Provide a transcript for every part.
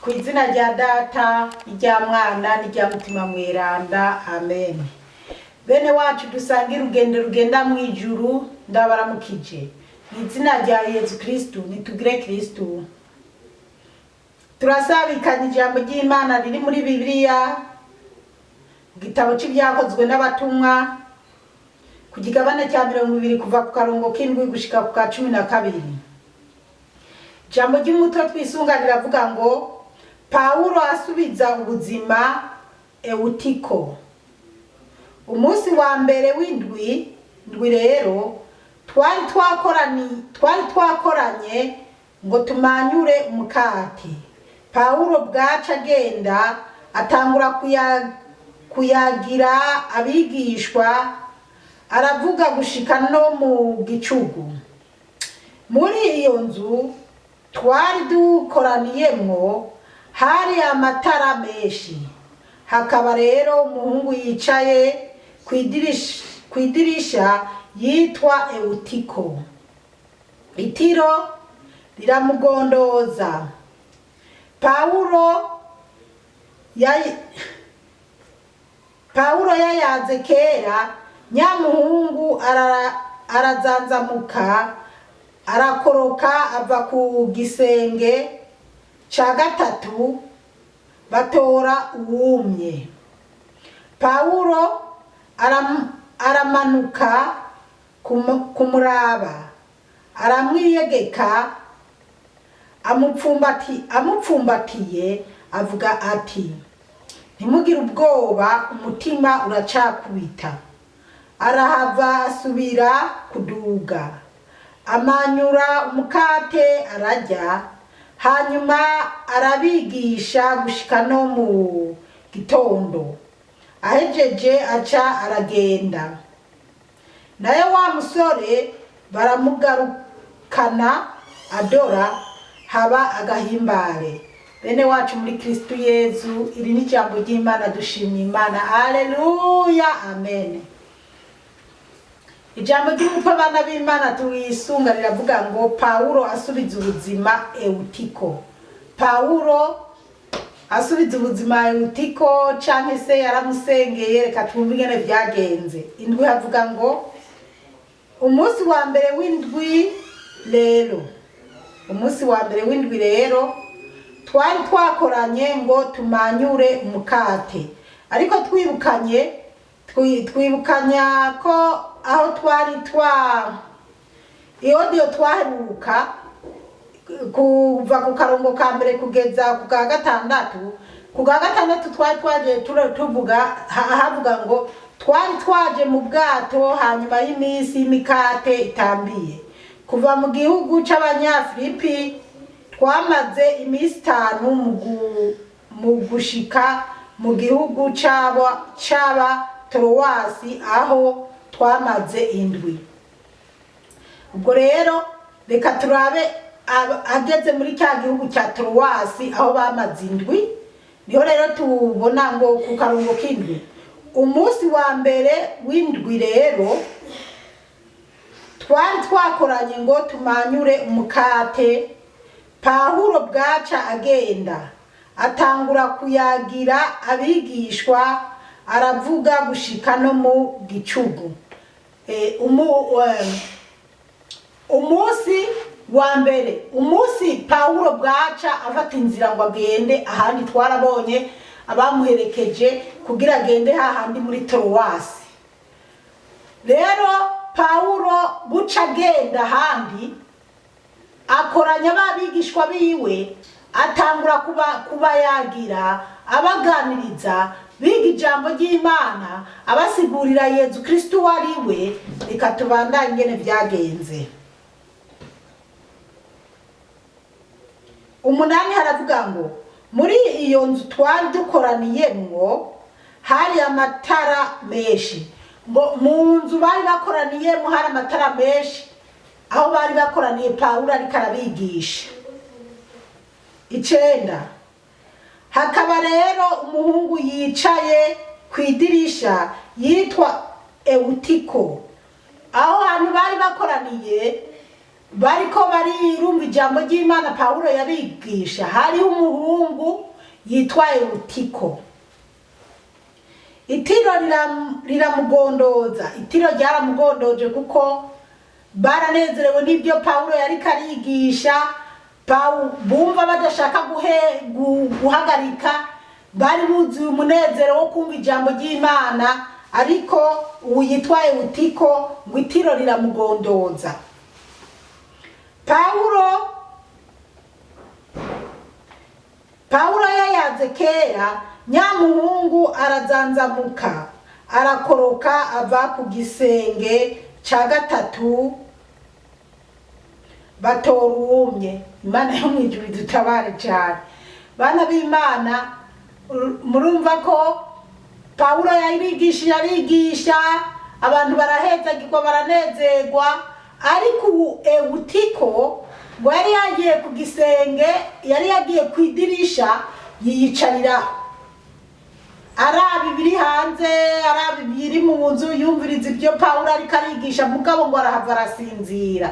Ku izina rya Data, n'irya Mwana, n'irya Mutima Mweranda, amen. Bene wacu dusangira urugendo rugenda mu ijuru, ndabaramukije mu izina rya Yezu Kristu. Nitugire Kristu. Turasabikanya ijambo ry'Imana riri muri Bibiliya, mu gitabo c'Ibyakozwe n'Abatumwa, ku gigabane cya 20, kuva ku karongo k'indwi gushika ku ka 12. Ijambo ry'umutwe twisunga riravuga ngo: "Pawulo asubiza ubuzima Ewutiko." Umunsi wa mbere w'indwi ndwi rero, twari twakoranye ngo tumanyure umukate. Pawulo bwaca agenda, atangura kuyagira abigishwa, aravuga gushika no mu gicugu. Muri iyo nzu twari dukoraniyemwo hari amatara menshi. Hakaba rero umuhungu yicaye kw'idirisha yitwa Ewutiko. Itiro riramugondoza. Pawulo yayaze kera, nyamuhungu arazanzamuka, arakoroka ava ku gisenge ca gatatu, batora uwumye. Pawulo aramanuka kumuraba, aramwiyegeka, amupfumbatiye, avuga ati: "Ntimugire ubwoba, umutima uracakubita." Arahava asubira kuduga, amanyura umukate ararya, hanyuma arabigisha gushika no mu gitondo. Ahejeje aca aragenda. Nayo wa musore baramugarukana adora, haba agahimbare. Bene wacu muri Kristu Yezu, iri ni ijambo ry'Imana. Dushimye Imana, aleluya, amen. Ijambo ry'umutwe, abana b'Imana, tuwisunga riravuga ngo: "Pawulo asubiza ubuzima Ewutiko." Pawulo asubiza ubuzima Ewutiko, canke se yaramusengeye? Reka twumve ingene vyagenze. Indwi havuga ngo: umunsi wa mbere w'indwi rero, umunsi wa mbere w'indwi rero, twari twakoranye ngo tumanyure umukate. Ariko twibukanye, twibukanya ko aho twari twa iaudio twaheruka, kuva ku karongo ka mbere kugeza ku ka gatandatu, ku ka gatandatu twari twaje tuvuga havuga ngo twari twaje mu bwato hanyuma y'iminsi y'imikate itambiye, kuva mu gihugu c'Abanyafilipi. Twamaze iminsi 5 mu gushika mu gihugu c'aba Torowasi, aho twamaze indwi. Ubwo rero reka turabe ageze muri cya gihugu cya Torowasi aho bamaze indwi. Niho rero tubona ngo ku karongo k'indwi: umunsi wa mbere w'indwi rero, twari twakoranye ngo tumanyure umukate. Pawulo bwaca agenda, atangura kuyagira abigishwa, aravuga gushika no mu gicugu. Umunsi wa mbere, umunsi Pawulo bwaca afata inzira ngo agende ahandi, twarabonye abamuherekeje kugira agende hahandi muri Torowasi. Rero Pawulo buca agenda ahandi, akoranya ba bigishwa biwe, atangura kubayagira, abaganiriza, biga ijambo ry'Imana, abasigurira Yezu Kristu uwo ari we. Reka tubandanye ingene vyagenze. Umunani haravuga ngo: muri iyo nzu twari dukoraniyemwo hari amatara menshi. Ngo mu nzu bari bakoraniyemwo hari amatara menshi, aho bari bakoraniye Pawulo ariko arabigisha. Icenda: hakaba rero umuhungu yicaye ku idirisha yitwa Ewutiko. Aho hantu bari bakoraniye Bariko barirumva ijambo ry'Imana Pawulo yabigisha, hariho umuhungu yitwa Eutiko. Itiro riramugondoza, itiro ryaramugondoje kuko baranezerewe n'ibyo Pawulo yariko arigisha. Bumva badashaka guhagarika, bari buzuye umunezero wo kumva ijambo ry'Imana. Ariko ubu yitwa Eutiko ngo itiro riramugondoza. Pawulo yayaze kera, nyamuhungu arazanzamuka, arakoroka ava ku gisenge ca gatatu, batora uwumye. Imana yo mu ijuru idutabare cyane. Bana b'Imana, murumva ko Pawulo yarigishije, arigisha abantu, barahezagirwa, baranezerwa. Ariko ubu Eutiko ngo yari yagiye ku gisenge, yari yagiye ku idirisha, yiyicariraho, araba ibiri hanze, araba ibiri mu nzu, yumviriza ibyo Pawulo ariko arigisha. Mugabo ngo arahava arasinzira.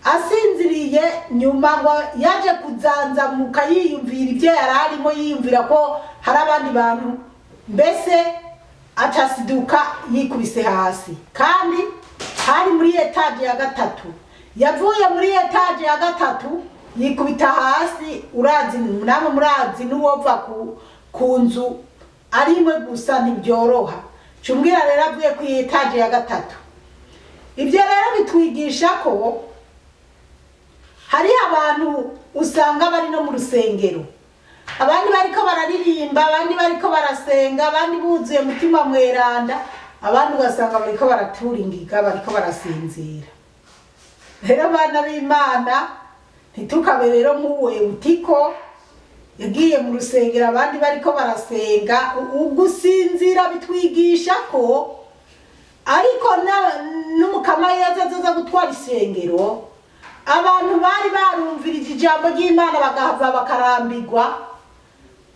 Asinziriye, nyuma ngo yaje kuzanzamuka, yiyumvira ibyo yari arimo, yiyumvira ko hari abandi bantu, mbese acasiduka yikubise hasi. Kandi hari muri étage ya gatatu. Yavuye muri étage ya gatatu yikubita hasi. Urazi namwe, murazi n'uwova ku nzu ari imwe gusa ntibyoroha. Cumbwira rero avuye ku étage ya gatatu. Ibyo rero bitwigisha ko hari abantu usanga bari no mu rusengero, abandi bariko bararirimba, abandi bariko barasenga, abandi buzuye Mutima Mweranda, abandi ugasanga bariko baratura ingiga, bariko barasinzira. Rero abana b'Imana, ntitukabe rero nk'uwo Eutiko yagiye mu rusengero abandi bariko barasenga. Ugusinzira bitwigisha ko ariko n'Umukama Yezu azoza gutwara isengero, abantu bari barumvirije ijambo ry'Imana bagahava bakarambirwa,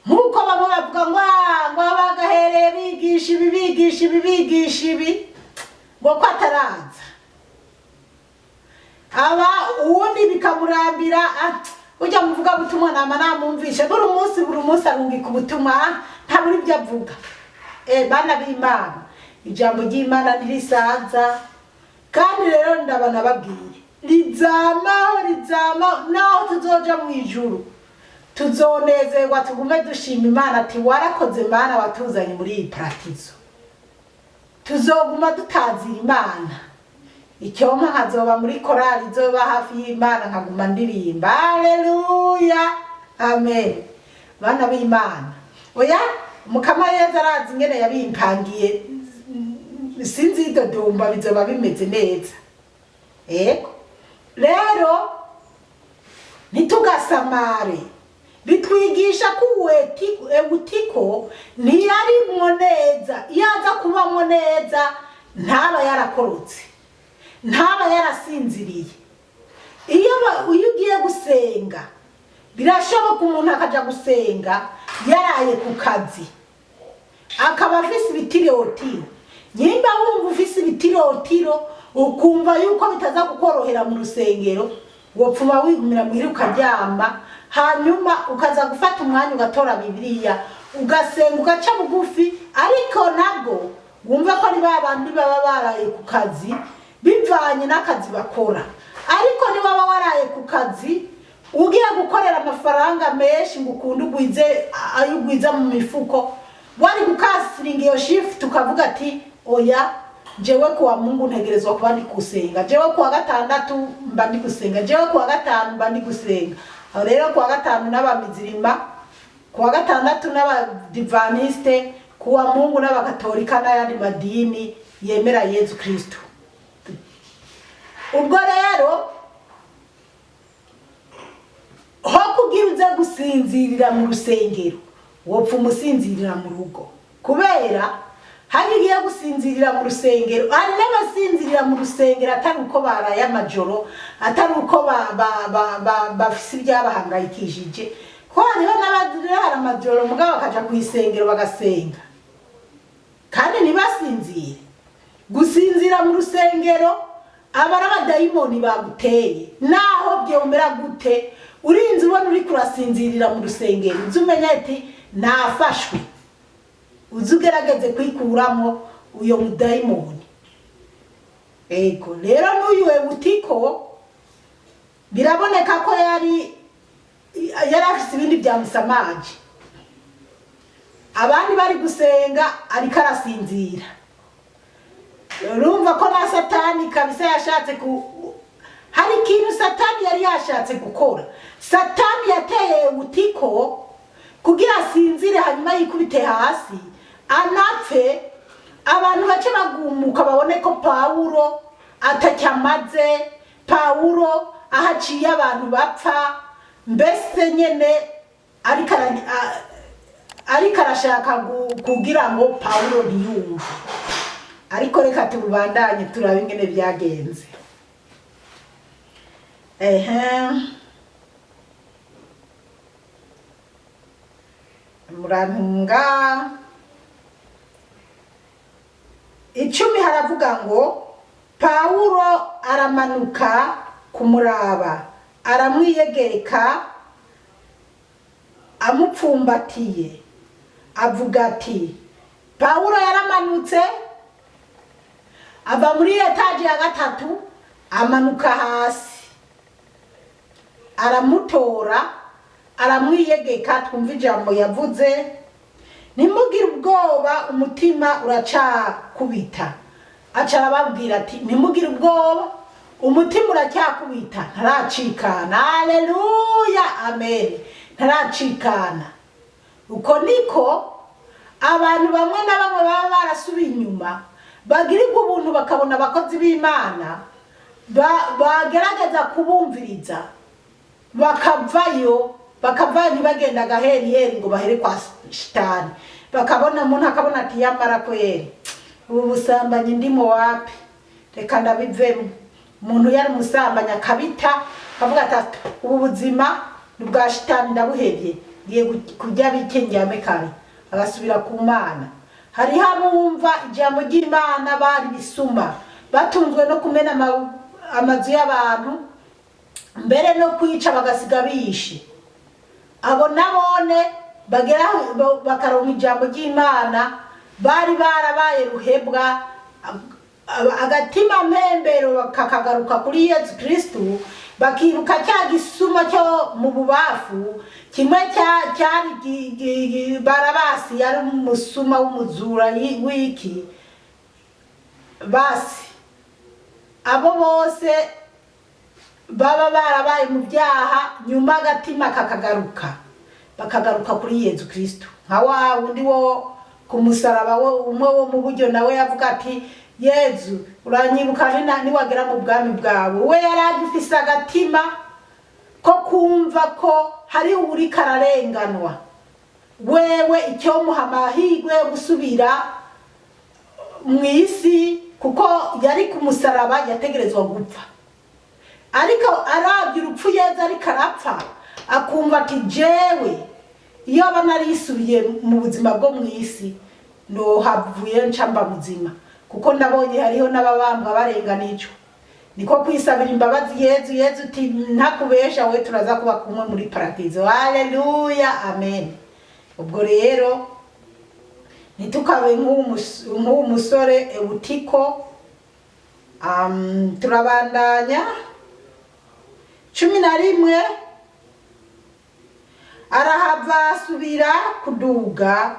nk'uko bamwe bavuga ngo "Ah, ngo bagahereye bigisha ibi, bigisha ibi, bigisha ibi," ngo ko ataraza. Aba uwundi bikamurambira, "Ah, ujya muvuga butumwa nama namumvishe buri munsi, buri munsi arungika ubutumwa, ah, ntabura ibyo avuga." Bana b'Imana, ijambo ry'Imana ntirisaza. Kandi rero ndabana babwiye, rizamaho, rizamaho naho tuzoja mu ijuru. Tuzonezerwa, tugume dushima Imana ati: "Warakoze Mana, watuzanye muri iyi paradizo." Tuzoguma dutazira Imana. Icyompa nkazoba muri korali izoba hafi y'Imana, nkaguma ndirimba haleluya, amen. Bana b'Imana, oya, Mukama Yezu arazi ingene yabimpangiye, sinzidodumba, bizoba bimeze neza. Ego rero ntitugasamare. Bitwigisha ko Eutiko ntiyarimwo neza. Iyo aza kubamwo neza, ntaba yarakorotse, ntaba yarasinziriye. Iyo ugiye gusenga, birashoboka umuntu akaja gusenga yaraye ku kazi, akaba afise ibitirotiro. Nyimba wumva ufise ibitirotiro, ukumva yuko bitaza kukorohera mu rusengero, wopfuma wigumira muhira ukaryama, hanyuma ukaza gufata umwanya ugatora Bibiliya, ugasenga, ugaca bugufi. Ariko nabwo wumve ko ari ba bandi baba baraye ku kazi, bivanye n'akazi bakora. Ariko niwaba waraye ku kazi ugiye gukorera amafaranga menshi ngo ukunde ugwize ayo ugwiza mu mifuko, wari gukasiringa iyo shift, ukavuga ati: "Oya, jewe kuwa Mungu ntegerezwa kuba ndi gusenga, jewe kuwa gatandatu mba ndi gusenga, jewe kuwa gatanu mba ndi gusenga." Aho rero kuwa gatanu n'abamizirima, kuwa gatandatu n'abadivaniste, kuwa Mungu n'abakatolika n'ayandi madini yemera Yezu Kristo. Ubwo rero ho kugira uze gusinzirira mu rusengero, wopfa umusinzirira mu rugo, kubera hano ugiye gusinzirira mu rusengero, hari n'abasinzirira mu rusengero atari uko baraye amajoro, atari uko bafise ibyabahangayikishije, ko hariho n'abarara amajoro mugabo bakaja ku isengero bagasenga kandi ntibasinzire. Gusinzira mu rusengero Aba ari abadayimoni baguteye. Naho byomera gute, urinze ubona uri kurasinzirira mu rusengero, uzi umenya ati nafashwe, uzi ugerageze kwikuramo uyo mudayimoni. Ego rero, n'uyu Ewutiko biraboneka ko yari afise ibindi byamusamaje. Abandi bari gusenga, ariko arasinzira. Urumva ko na Satani kabisa yashatse ku hari ikintu Satani yari yashatse gukora. Satani yateye Ewutiko kugira asinzire, hanyuma yikubite hasi anapfe, abantu bace bagumuka babone ko Pawulo atacyamaze, Pawulo aho aciye abantu bapfa. Mbese nyene ariko arashaka kugira ngo Pawulo ntiyumve. Ariko reka tubandanye turabe ingene byagenze. Ehe, murantunga. 10 haravuga ngo Pawulo aramanuka kumuraba, aramwiyegereka, amupfumbatiye, avuga ati, Pawulo yaramanutse ava muri étage ya gatatu, amanuka hasi, aramutora, aramwiyegeka. Twumva ijambo yavuze: "Ntimugire ubwoba, umutima uracakubita." Aca arababwira ati: "Ntimugire ubwoba, umutima uracyakubita, ntaracikana." Aleluya, amen. Ntaracikana. Uko niko abantu bamwe na bamwe baba barasubiye inyuma bagirirwa ubuntu, bakabona abakozi b'Imana bagerageza kubumviriza, bakavayo, ntibagenda agaheriyeri ngo bahere kwa shitani. Bakabona umuntu akabona ati: "Yamara kweri ubu busambanyi ndimo wapi, reka ndabivemo." Umuntu yari umusambanyi akabita, akavuga ati: "Ubu buzima ni ubwa shitani, ndabuhevye, ngiye kurya bike ndyame kare," agasubira ku Mana. Hariho abumva ijambo ry'Imana bari bisuma, batunzwe no kumena amazu y'abantu, mbere no kwica bagasiga bishe. Abo nabone bagera bakaronka ijambo ry'Imana, bari barabaye ruhebwa, agatima mpembero kakagaruka kuri Yesu Kristu, bakibuka cya gisuma cyo mu bubafu kimwe cyari Barabasi, yari umusuma w'umuzura w'iki. Basi abo bose baba barabaye mu byaha, nyuma agatima kakagaruka, bakagaruka kuri Yezu Kristu, nka wa wundi wo ku musaraba, wo umwe wo mu buryo nawe yavuga ati: "Yezu, uranyibuka niwagera mu bwami bwawe." We yari agifise agatima ko kumva ko hari uwuriko ararenganwa, wewe icyomuha amahirwe yo gusubira mu isi, kuko yari ku musaraba, yategerezwa gupfa. Ariko arabye urupfu Yezu ariko arapfa, akumva ati: "Jewe iyo aba narisubiye mu buzima bwo mu isi, nohavuye nca mba muzima, kuko ndabonye hariho n'ababambwa barenganijwe." Niko kwisabira imbabazi Yezu. Yezu uti: "Ntakubesha, we turaza kuba kumwe muri paradizo." Haleluya, amen. Ubwo rero ntitukabe nk'uwo musore Ewutiko. Turabandanya. 11: arahava asubira kuduga,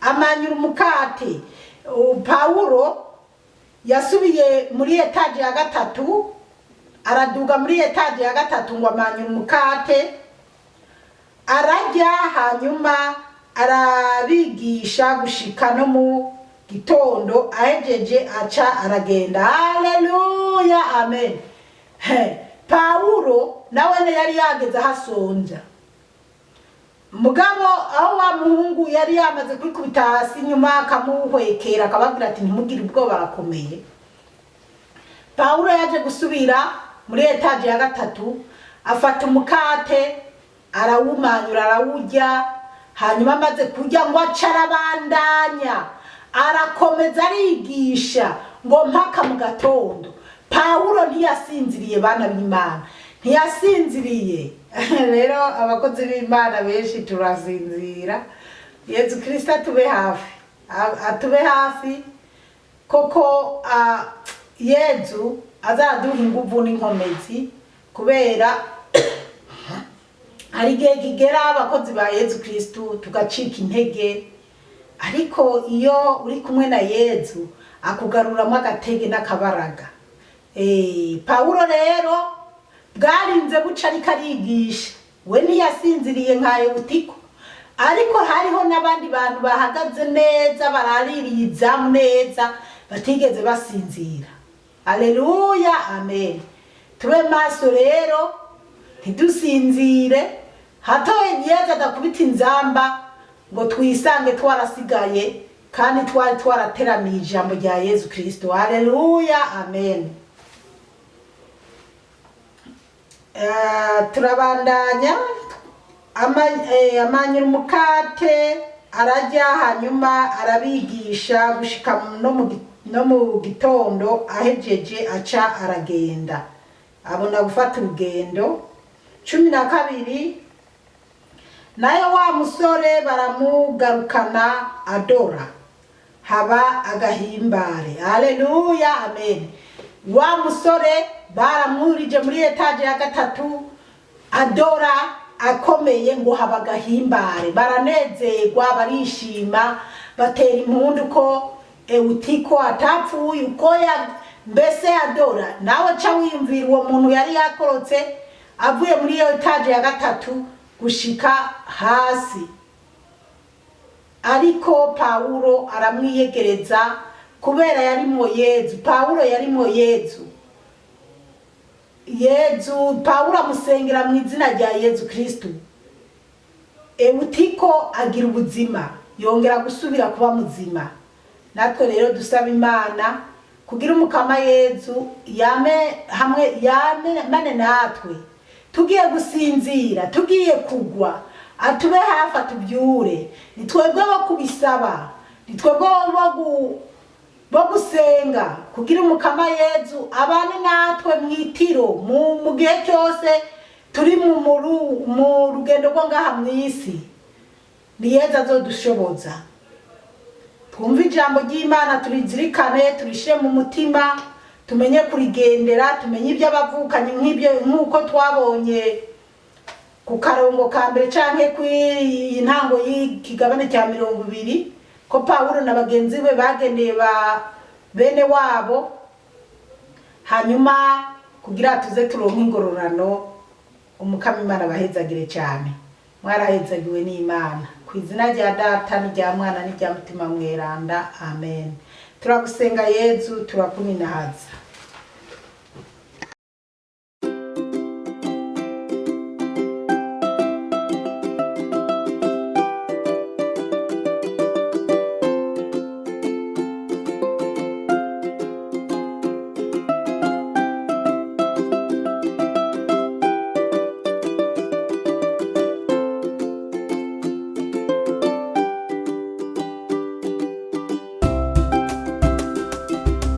amanyura umukate. Pawulo yasubiye muri étage ya gatatu, araduga muri étage ya gatatu ngo amanyura umukate, ararya, hanyuma arabigisha gushika no mu gitondo. Ahejeje aca aragenda. Haleluya, amen. He, Pawulo nawe yari yageze aho asonja. Mugabo aho wa muhungu yari yamaze kwikubita hasi, nyuma akamuhwekera, akababwira ati: "Ntimugire ubwoba, arakomeye." Pawulo yaje gusubira muri étage ya gatatu, afata umukate, arawumanyura, arawurya. Hanyuma amaze kurya ngo aca arabandanya, arakomeza arigisha. Ngo mpaka mu gatondo. Pawulo ntiyasinziriye, bana b'Imana, ntiyasinziriye. Rero abakozi b'Imana benshi turasinzira. Yezu Kirisita atube hafi, atube hafi koko. Yezu azaduha inguvu n'inkomezi, kubera hari igihe kigera abakozi ba Yezu Kristu tugacika intege, ariko iyo uri kumwe na Yezu akugaruramo agatege n'akabaraga. Pawulo rero bwarinze buca ariko arigisha, we ntiyasinziriye nka Ewutiko, ariko hariho n'abandi bantu bahagaze neza, baraririye izamu neza, batigeze basinzira. Aleluya, amen. Tube maso rero, ntidusinzire, hato Yezu adakubita inzamba ngo twisange twarasigaye kandi twari twarateramiye ijambo rya Yezu Kristo. Aleluya, amen. Turabandanya. Amanyura umukate ararya, hanyuma arabigisha gushika no mu gitondo. Ahejeje aca aragenda, abona gufata urugendo. 12. Nayo wa musore baramugarukana adora, haba agahimbare. Haleluya, amen. Wa musore baramwurije muri étage ya gatatu adora akomeye, ngo haba agahimbare, baranezerwa, barishima, batera impundu ko Ewutiko atapfuye. Uko ya mbese adora, nawe ca wiyumvira uwo muntu yari yakorotse avuye muri iyo étage ya gatatu gushika hasi, ariko Pawulo aramwiyegereza kubera yarimwo Yezu. Pawulo yarimwo Yezu. Yezu, Pawulo amusengera mu izina rya Yezu Kristu, Ewutiko agira ubuzima, yongera gusubira kuba muzima. Natwe rero dusaba Imana kugira umukama Yezu yame hamwe, yame mane natwe. Tugiye gusinzira, tugiye kugwa, atube hafi, atubyure. Ni twebwe bo kubisaba, ni twebwe bo gusenga kugira umukama Yezu abane natwe mwitiro mu gihe cyose turi mu rugendo rwo ngaha mu isi. Ni Yezu azodushoboza. Twumve ijambo ry'Imana, turizirikane, turishyire mu mutima, tumenye kurigendera, tumenye ibyo abavukanyi nk'ibyo, nk'uko twabonye ku karongo ka mbere canke kw'iyi ntango y'ikigabane cya 20, ko Pawulo na bagenzi be bagendeye ba bene wabo, hanyuma kugira tuze turonke ingororano. Umukama Imana abahezagire cyane. Mwarahezagiwe n'Imana. Ku izina rya Data n'irya Mwana n'irya Mutima Mweranda, amen. Turagusenga Yezu, turakuninahaza.